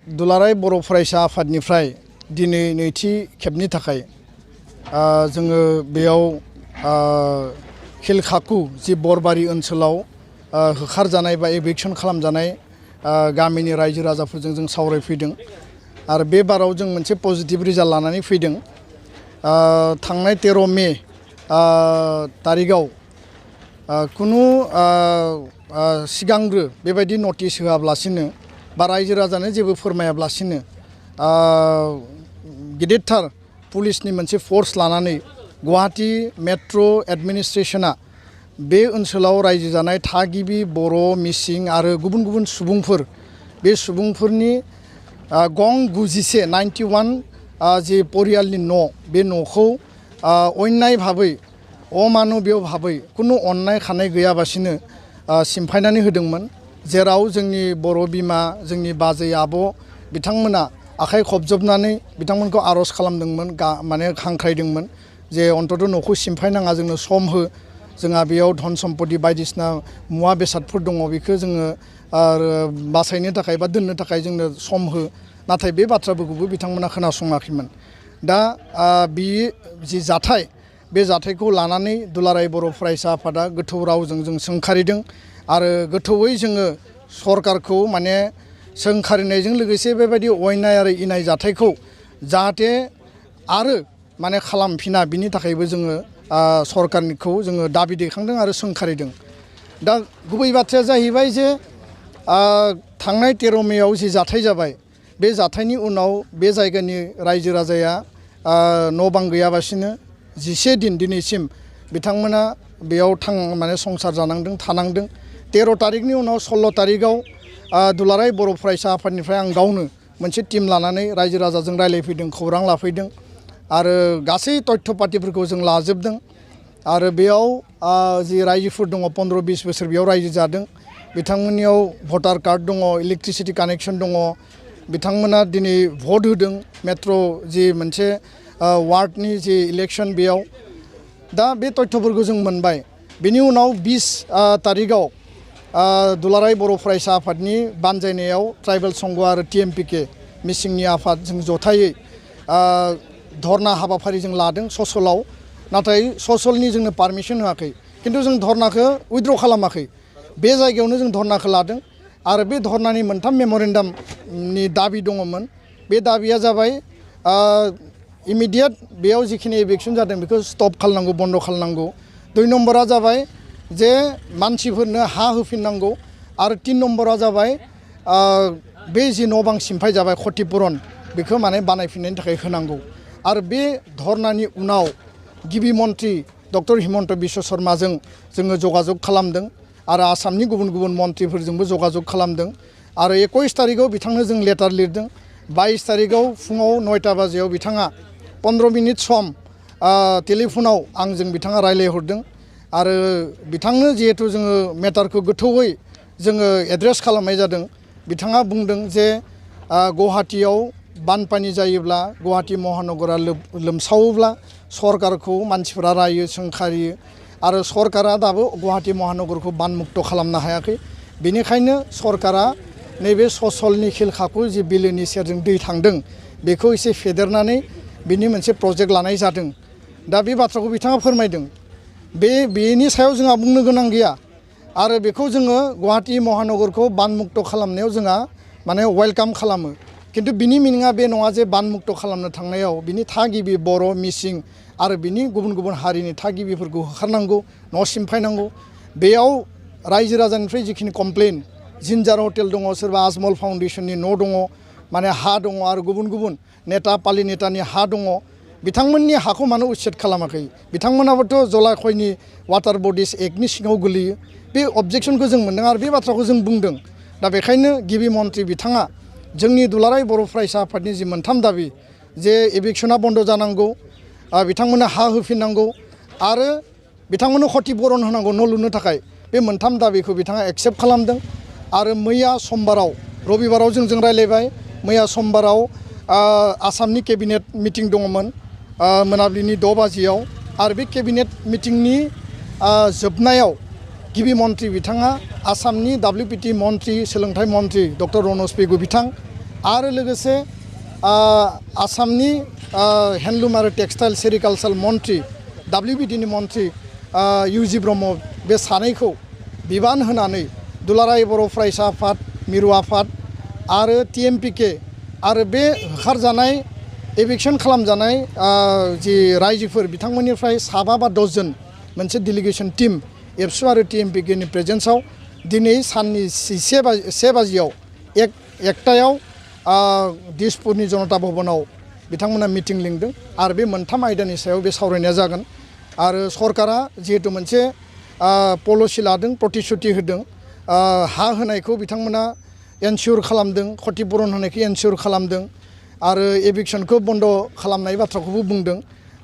दुलाराय बर' फरायसा आफादनिफ्राय दिनै नैथि खेबनि थाखाय जोङो बेयाव खिलखाखु जि बरबारि ओनसोलाव होखारजानाय बा एभिक्सन खालामजानाय गामिनि रायजो राजाफोरजों जों सावरायफैदों आरो बे बाराव जों मोनसे पजिटिभ रिजाल्ट लानानै फैदों। थांनाय 13 मे तारिखआव कुनु सिगांग्रो बेबायदि नटिस होआब्लासिनो बा रायजो राजानो जेबो फोरमायाब्लासिनो गिदिरथार पुलिसनि मोनसे फोर्स लानानै गुवाहाटी मेट्र' एडमिनिस्ट्रेशना बे ओनसोलाव रायजो जानाय थागिबि बर' मिसिं आरो गुबुन गुबुन सुबुंफोर बे सुबुंफोरनि गं 91 जि परियालनि न' बे न'खौ अन्याय भाबै अमानबीय भाबै कुनु अन्नाय खानाय गैयाबासिनो सिमफायनानै होदोंमोन, जेराव जोंनि बर' बिमा जोंनि बाजै आब' बिथांमोना आखाइ खबजबनानै बिथांमोनखौ आर'ज खालामदोंमोन, माने हांख्रायदोंमोन जे अन्तत न'खौ सिमफायनाङा, जोंनो सम हो, जोंहा बेयाव धन सम्पति बायदिसिना मुवा बेसादफोर दङ, बेखौ जोङो बासायनो थाखाय बा दोननो थाखाय जोंनो सम हो। नाथाय बे बाथ्राफोरखौबो बिथांमोना खोनासङाखैमोन। दा बे जि जाथाय बे जाथायखौ लानानै दुलाराय बर' फरायसा आफादा गोथौ रावजों जों सोंखारिदों आरो गोथौयै जोङो सरकारखौ माने सोंखारिनायजों लोगोसे बेबायदि अन्याय आरो इनाय जाथायखौ जाहाथे आरो माने खालामफिना, बिनि थाखायबो जोङो सरकारनिखौ जोङो दाबि दैखांदों आरो सोंखारिदों। दा गुबै बाथ्राया जाहैबाय जे थांनाय 13 मेयाव जि जाथाय जाबाय, बे जाथायनि उनाव बे जायगानि रायजो राजाया न' बां गैयाबासिनो 11 दिन दिनैसिम बिथांमोना बेयाव माने संसार जानांदों, थानांदों। 13 तारिखनि उनाव 16 तारिखआव दुलाराय बर' फरायसा आफादनिफ्राय आं गावनो मोनसे टिम लानानै रायजो राजाजों रायलायफैदों, खौरां लाफैदों आरो गासै तथ्य पातिफोरखौ जों लाजोबदों। आरो बेयाव जि रायजोफोर दङ 15-20 बोसोर बेयाव रायजो जादों, बिथांमोननियाव भटार कार्ड दङ, इलेक्ट्रिसिटि कानेक्सन दङ, बिथांमोना दिनै भट होदों मेट्र' जि मोनसे वार्डनि जि इलेक्सन बेयाव। दा बे तथ्यफोरखौ जों मोनबाय। बेनि उनाव 20 तारिखआव दुलाराय बर' फरायसा आफादनि बानजायनायाव ट्राइबेल संघ आरो TMPK मिसिंनि आफाद जों जथायै धरना हाबाफारि जों लादों ससलाव। नाथाय ससलनि जोंनो पारमिसन होआखै, किन्तु जों धरनाखौ उइथड्र खालामाखै, बे जायगायावनो जों धरनाखौ लादों। आरो बे धरनानि मोनथाम मेम'रेन्डामनि दाबि दङमोन। बे दाबिया जाबाय इमिडियेट बेयाव जिखिनि एभिक्सन जादों बेखौ स्टप खालामनांगौ, बन्द खालामनांगौ। 2 नम्बरा जाबाय जे मानसिफोरनो हा होफिननांगौ आरो 3 नम्बरा जाबाय बे जि न' बां सिमफाय जाबाय क्षतिपुरन बेखौ माने बानायफिननायनि थाखाय होनांगौ। आरो बे धरनानि उनाव गिबि मन्त्रि डक्टर हिमन्त बिश्व शर्माजों जोङो जगाजग खालामदों आरो आसामनि गुबुन गुबुन मन्थ्रिफोरजोंबो जगाजग खालामदों आरो 21 तारिखआव बिथांनो जों लेटार लिरदों। 22 तारिखआव फुङाव 9टा बाजियाव बिथाङा 15 मिनिट सम टेलिफनाव आंजों बिथाङा रायलायहरदों आरो बिथांनो जिहेतु जोङो मेटारखौ गोथौयै जोङो एड्रेस खालामनाय जादों। बिथाङा बुंदों जे गुवाहाटीयाव बानपानि जायोब्ला, गुवाहाटी महानगरा लोमसावोब्ला सरकारखौ मानसिफोरा रायो, सोंखारियो आरो सरकारा दाबो गुवाहाटी महानगरखौ बानमुक्त खालामनो हायाखै। बेनिखायनो सरकारा नैबे ससलनि खिलखाखु जि बिलोनि सेरजों दै थांदों बेखौ एसे फेदेरनानै बिनि मोनसे प्रजेक्ट लानाय जादों। दा बे बाथ्राखौ बिथाङा फोरमायदों। बेनि सायाव जोंहा बुंनो गोनां गैया आरो बेखौ जोङो गुवाहाटी महानगरखौ बानमुक्त खालामनायाव जोंहा माने वेलकाम खालामो। किन्तु बिनि मिनिङा बे नङा जे बानमुक्त खालामनो थांनायाव बिनि थागिबि बर' मिसिं आरो बिनि गुबुन गुबुन हारिनि थागिबिफोरखौ होखारनांगौ, न' सिमफायनांगौ। बेयाव रायजो राजानिफ्राय जिखिनि कमप्लेन, जिन्जार हटेल दङ, सोरबा आजमल फाउन्डेसननि न' दङ, माने हा दङ आरो गुबुन गुबुन नेता पालि नेतानि हा दङ, बिथांमोननि हाखौ मानो उच्चेद खालामाखै? बिथांमोनाबोथ' जलाखयनि वाटार बडिज एक्टनि सिङाव गोलैयो। बे अबजेक्सनखौ जों मोन्दों आरो बे बाथ्राखौ जों बुंदों। दा बेखायनो गिबि मन्त्रि बिथाङा जोंनि दुलाराय बर' फरायसा आफादनि जि मोनथाम दाबि जे एभिक्सना बन्द जानांगौ, बिथांमोननो हा होफिननांगौ आरो बिथांमोननो क्षतिपुरन होनांगौ न' लुनो थाखाय, बे मोनथाम दाबिखौ बिथाङा एक्सेप्ट खालामदों। आरो मैया समबाराव, रबिबाराव जों रायलायबाय। मैया समबाराव आसामनि केबिनेट मिटिं दङमोन मोनाबिलिनि 6 बाजियाव आरो बे केबिनेट मिटिंनि जोबनायाव गिबि मन्त्रि बिथाङा आसामनि WPT मन्त्रि सोलोंथाइ मन्त्रि डक्टर रनज पेगु बिथां आरो लोगोसे आसामनि हेन्डलुम आरो टेक्सटाइल सेरिकालचार मन्त्रि WBDनि मन्त्रि UG ब्रह्म बे सानैखौ बिबान होनानै दुलाराय बर' फरायसा आफाद मिरु आफाद आरो TMPK आरो बे होखारजानाय एभिक्सन खालामजानाय जि रायजोफोर बिथांमोननिफ्राय 7 बा 10 जन मोनसे डेलिगेसन टीम एबसु आरो TMPKनि प्रेजेन्सआव दिनै साननि 1 बाजियाव एकटायाव दिसपुरनि जनता भवनाव बिथांमोना मिटिं लिंदों आरो बे मोनथाम आयदानि सायाव बे सावरायनाया जागोन आरो सरकारा जिहेतु मोनसे पलिसि लादों प्रतिश्रुति होदों हा होनायखौ बिथांमोना एनसियर खालामदों क्षतिपुरन होनायखौ एनसियर खालामदों आरो एभिक्सनखौ बन्द खालामनाय बाथ्राखौबो बुंदों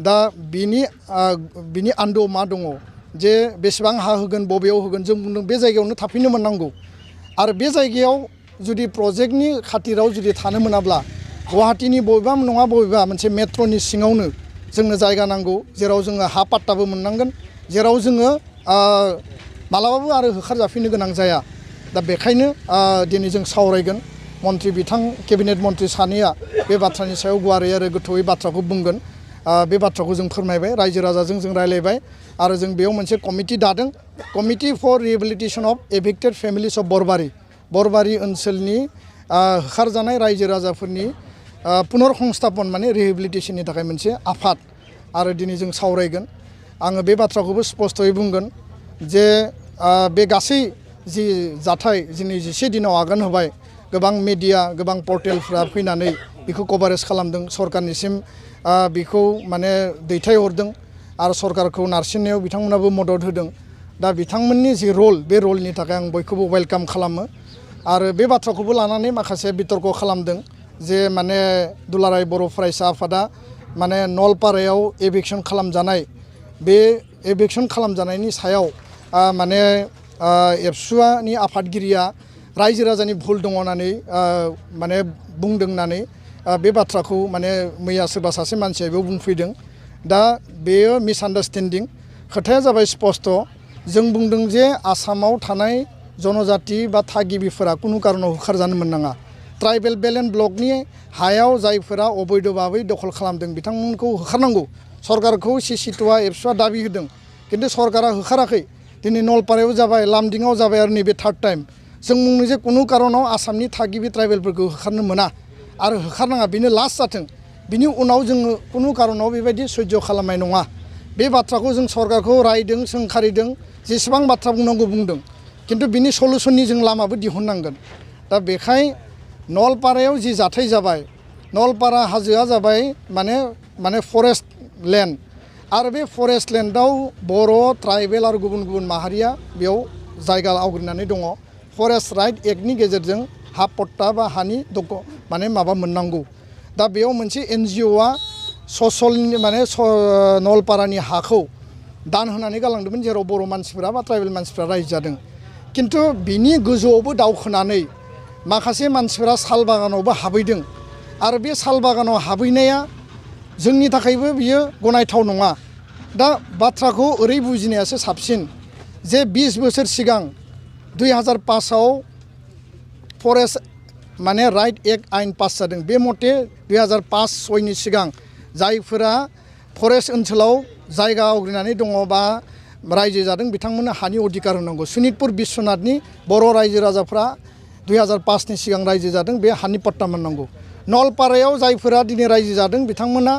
दा बिनि आन्दोआव मा दङ जे बेसेबां हा होगोन बबेयाव होगोन जों बुंदों बे जायगायावनो थाफैनो मोननांगौ आरो बे जायगायाव जुदि प्रजेक्टनि खाथिराव जुदि थानो मोनाब्ला गुवाहाटीनि बबेबा नङा बबेबा मोनसे मेट्र'नि सिङावनो जोंनो जायगा नांगौ जेराव जोङो हा पाट्टाबो मोननांगोन जेराव जोङो मालाबाबो आरो होखारजाफिननो गोनां जाया दा बेखायनो दिनै जों सावरायगोन मन्त्रि बिथां केबिनेट मन्त्रि सानैया बे बाथ्रानि सायाव गुवारै आरो गोथौयै बाथ्राखौ बुंगोन बे बाथ्राखौ जों फोरमायबाय रायजो राजाजों जों रायलायबाय आरो जों बेयाव मोनसे कमिटि दादों committee for rehabilitation of evicted families of Borbari ओनसोलनि होखारजानाय रायजो राजाफोरनि पुनर्संस्थापन माने रिहेबिलिटेसननि थाखाय मोनसे आफाद आरो दिनै जों सावरायगोन आङो बे बाथ्राखौबो स्पष्टयै बुंगोन जे बे गासै जि जाथाय दिनै 11 दिनाव आगान होबाय गोबां मिडिया गोबां पर्टेलफ्रा फैनानै बेखौ कभारेज खालामदों सरकारनिसिम बेखौ माने दैथायहरदों आरो सरकारखौ नारसिननायाव बिथांमोनाबो मदद होदों दा बिथांमोननि जि रल बे रलनि थाखाय आं बयखौबो वेलकाम खालामो आरो बे बाथ्राखौबो लानानै माखासे बितर्क खालामदों जे माने दुलाराय बर' फरायसा आफादा माने नलपारायाव एभिक्सन खालामजानाय बे एभिक्सन खालामजानायनि सायाव माने एबसुनि आफादगिरिया रायजो राजानि भुल दङ होननानै माने बुंदों होननानै बे बाथ्राखौ माने मैया सोरबा सासे मानसिया बेयाव बुंफैदों दा बेयो मिसआन्डारस्टेन्डिं खोथाया जाबाय स्पष्ट जों बुंदों जे आसामाव थानाय जनजाति बा थागिबिफोरा कुनु कारनाव होखारजानो मोननाङा ट्राइबेल बेल्ट एन्ड ब्लकनि हायाव जायफोरा अबैध भाबै दखल खालामदों बिथांमोनखौ होखारनांगौ सरकारखौ सिसिटुआ एबसुआ दाबि होदों किन्तु सरकारा होखाराखै दिनै नलपारायाव जाबाय लामदिङाव जाबाय आरो नैबे थार्ड टाइम जों बुंनो जे कुनु कारनाव आसामनि थागिबि ट्राइबेलफोरखौ होखारनो मोना आरो होखारनाङा बेनो लास्ट जाथों बिनि उनाव जोङो कुनु कारनाव बेबायदि सैज्य खालामनाय नङा बे बाथ्राखौ जों सरकारखौ रायदों सोंखारिदों जेसेबां बाथ्रा बुंनांगौ बुंदों किन्तु बिनि सलुसननि जों लामाबो दिहुननांगोन दा बेखाय नलपारायाव जि जाथाय जाबाय नलपारा हाजोआ जाबाय माने फरेस्ट लेन्ड आरो बे फरेस्ट लेन्डआव बर' ट्राइबेल आरो गुबुन गुबुन माहारिया बेयाव जायगा आवग्रिनानै दङ फरेस्ट राइट एक्टनि गेजेरजों हा पट्टा बा हानि माने माबा मोननांगौ दा बेयाव मोनसे NGOआ ससेलनि माने नलपारानि हाखौ दान होनानै गालांदोंमोन जेराव बर' मानसिफोरा बा ट्राइबेल मानसिफोरा रायजो जादों किन्तु बिनि गोजौआवबो दावखोनानै माखासे मानसिफोरा साल बागानावबो हाबैदों आरो बे साल बागानाव हाबैनाया जोंनि थाखायबो बियो गनायथाव नङा दा बाथ्राखौ ओरै बुजिनायासो साबसिन जे 20 बोसोर सिगां 2005आव फरेस्ट माने राइट एक्ट आइन पास जादों बे मथे 2005-06नि सिगां जायफोरा फरेस्ट ओनसोलाव जायगा आवग्रिनानै दङ बा रायजो जादों बिथांमोननो हानि अधिकार होनांगौ सनितपुर बिश्वनाथनि बर' रायजो राजाफ्रा 2005नि सिगां रायजो जादों बे हानि पट्टा मोननांगौ नलपारायाव जायफोरा दिनै रायजो जादों बिथांमोना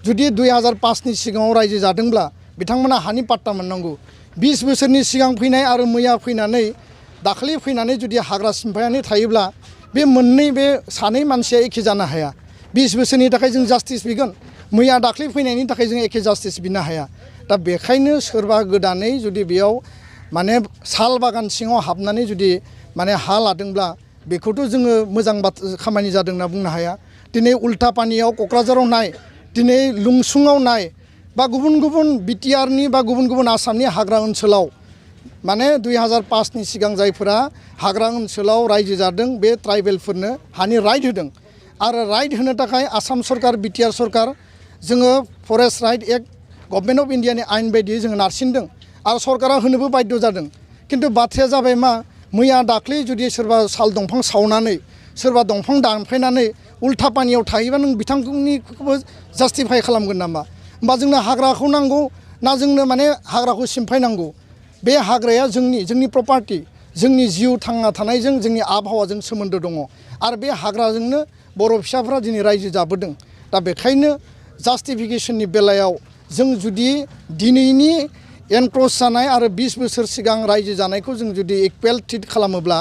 जुदि 2005नि सिगाङाव रायजो जादोंब्ला बिथांमोना हानि पट्टा मोननांगौ 20 बोसोरनि सिगां फैनाय आरो मैया फैनानै दाखालि फैनानै जुदि हाग्रा सिमफायनानै थायोब्ला बे मोननै बे सानै मानसिया एखे जानो हाया 20 बोसोरनि थाखाय जों जास्टिस बिगोन मैया दाखालि फैनायनि थाखाय जों एखे जास्टिस बिनो हाया दा बेखायनो सोरबा गोदानै जुदि बेयाव माने साल बागान सिङाव हाबनानै जुदि माने हा लादोंब्ला बेखौथ' जोङो मोजां खामानि जादों होनना बुंनो हाया दिनै उल्टा पानियाव क'क्राझाराव नाय दिनै लुंसुङाव नाय बा गुबुन गुबुन बिटिआरनि बा गुबुन गुबुन आसामनि हाग्रा ओनसोलाव माने 2005नि सिगां जायफोरा हाग्रा ओनसोलाव रायजो जादों बे ट्राइबेलफोरनो हानि राइट होदों आरो राइट होनो थाखाय आसाम सरकार बिटिआर सरकार जोङो forest right act government of इन्डियानि आइन बायदियै जोङो नारसिनदों आरो सरकारा होनोबो बाध्य जादों किन्तु बाथ्राया जाबाय मा मैया दाख्लै जुदि सोरबा साल दंफां सावनानै सोरबा दंफां दानफायनानै उल्था पानियाव थायोबा नों बिथांनिखौबो जास्टिफाइ खालामगोन नामा होमबा जोंनो हाग्राखौ नांगौ ना जोंनो माने हाग्राखौ सिमफायनांगौ बे हाग्राया जोंनि प्रपार्टि जोंनि जिउ थांना थानायजों जोंनि आबहावाजों सोमोन्दो दङ आरो बे हाग्राजोंनो बर' फिसाफ्रा दिनै रायजो जाबोदों दा बेखायनो जास्टिफिकेशननि बेलायाव जों जुदि दिनैनि एनक्रस जानाय आरो 20 बोसोर सिगां रायजो जानायखौ जों जुदि इकुवेल ट्रिट खालामोब्ला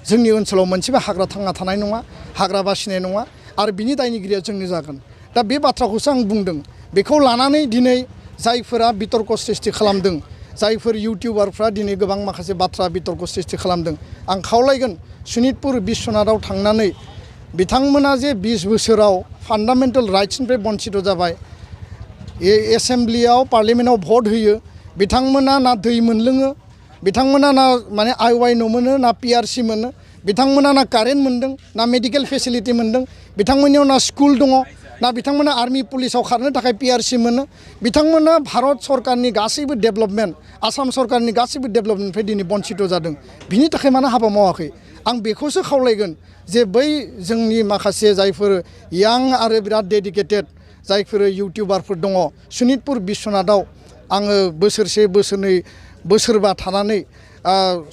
जोंनि ओनसोलाव मोनसेबो हाग्रा थांना थानाय नङा हाग्रा बासिनाय नङा आरो बिनि दायनिगिरिया जोंनो जागोन दा बे बाथ्राखौसो आं बुंदों बेखौ लानानै दिनै जायफोरा बितर्क सृष्टि खालामदों जायफोर इउटिउबारफ्रा दिनै गोबां माखासे बाथ्रा बितर्क सृष्टि खालामदों आं खावलायगोन सनितपुर बिश्वनाथआव थांनानै बिथांमोना जे 20 बोसोराव फान्डामेन्टेल राइट्सनिफ्राय बन्चित जाबाय एसेम्ब्लियाव पार्लियामेन्टआव भट होयो बिथांमोना ना दै मोनलोङो बिथांमोना ना माने आइवाइ न' मोनो ना पिआरसि मोनो बिथांमोना ना कारेन्ट मोनदों ना मेडिकेल फेसिलिटि मोनदों बिथांमोननियाव ना स्कुल दङ ना बिथांमोना आर्मि पुलिसाव खारनो थाखाय पिआरसि मोनो बिथांमोना भारत सरकारनि गासैबो डेभेलपमेन्ट आसाम सरकारनि गासैबो डेभेलपमेन्टनिफ्राय दिनै बन्चित जादों बिनि थाखाय मानो हाबा मावाखै आं बेखौसो खावलायगोन जे बै जोंनि माखासे जायफोर यां आरो बिराद डेडिकेटेड जायफोर इउटिउबारफोर दङ सनितपुर बिश्वनाथआव आङो बोसोरसे बोसोरनै बोसोरबा थानानै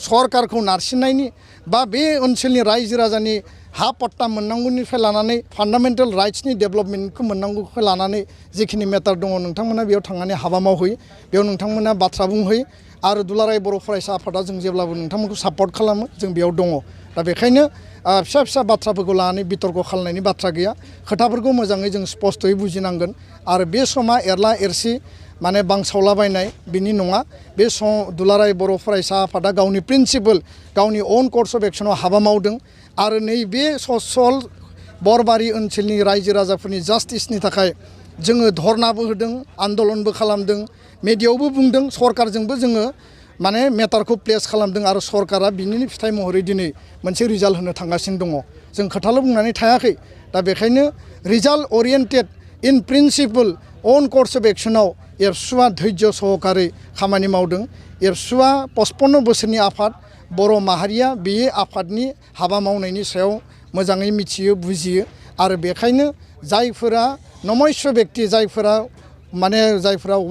सरकारखौ नारसिननायनि बा बे ओनसोलनि रायजो राजानि हा पट्टा मोननांगौनिफ्राय लानानै फान्डामेन्टेल राइट्सनि डेभेलपमेन्टखौ मोननांगौखौ लानानै जिखिनि मेटार दङ नोंथांमोना बेयाव थांनानै हाबा मावहैयो बेयाव नोंथांमोना बाथ्रा बुंहैयो आरो दुलाराय बर' फरायसा आफादा जों जेब्लाबो नोंथांमोनखौ सापर्ट खालामो जों बेयाव दङ दा बेखायनो फिसा फिसा बाथ्राफोरखौ लानानै बितर्क खालामनायनि बाथ्रा गैया खोथाफोरखौ मोजाङै जों स्पस्तयै बुजिनांगोन आरो बे समा एरला एरसि माने बांसावलाबायनाय बिनि नङा बे दुलाराय बर' फरायसा आफादा गावनि प्रिन्सिपल गावनि अन कर्स अफ एक्सनाव हाबा मावदों आरो नैबे सल बरबारि ओनसोलनि रायजो राजाफोरनि जास्टिसनि थाखाय जोङो धरनाबो होदों आन्दलनबो खालामदों मेडियायावबो बुंदों सरकारजोंबो जोङो माने मेटारखौ प्लेस खालामदों आरो सरकारा बिनिनो फिथाइ महरै दिनै मोनसे रिजाल्ट होनो थांगासिनो दङ जों खोथाल' बुंनानै थायाखै दा बेखायनो result oriented in principle on course of एक्सनाव एबसुआ धैर्य सहकारै खामानि मावदों एबसुआ 55 बोसोरनि आफाद बर' माहारिया बे आफादनि हाबा मावनायनि सायाव मोजाङै मिथियो बुजियो आरो बेखायनो जायफोरा नमस्य बेक्ति जायफोरा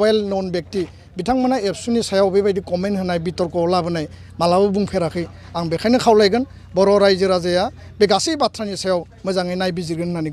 वेल नन बेक्ति बिथांमोना एबसुनि सायाव बेबायदि कमेन्ट होनाय बितर्कआव लाबोनाय मालाबा बुंफेराखै आं बेखायनो खावलायगोन बर' रायजो राजाया बे गासै बाथ्रानि सायाव मोजाङै नायबिजिरगोन होननानै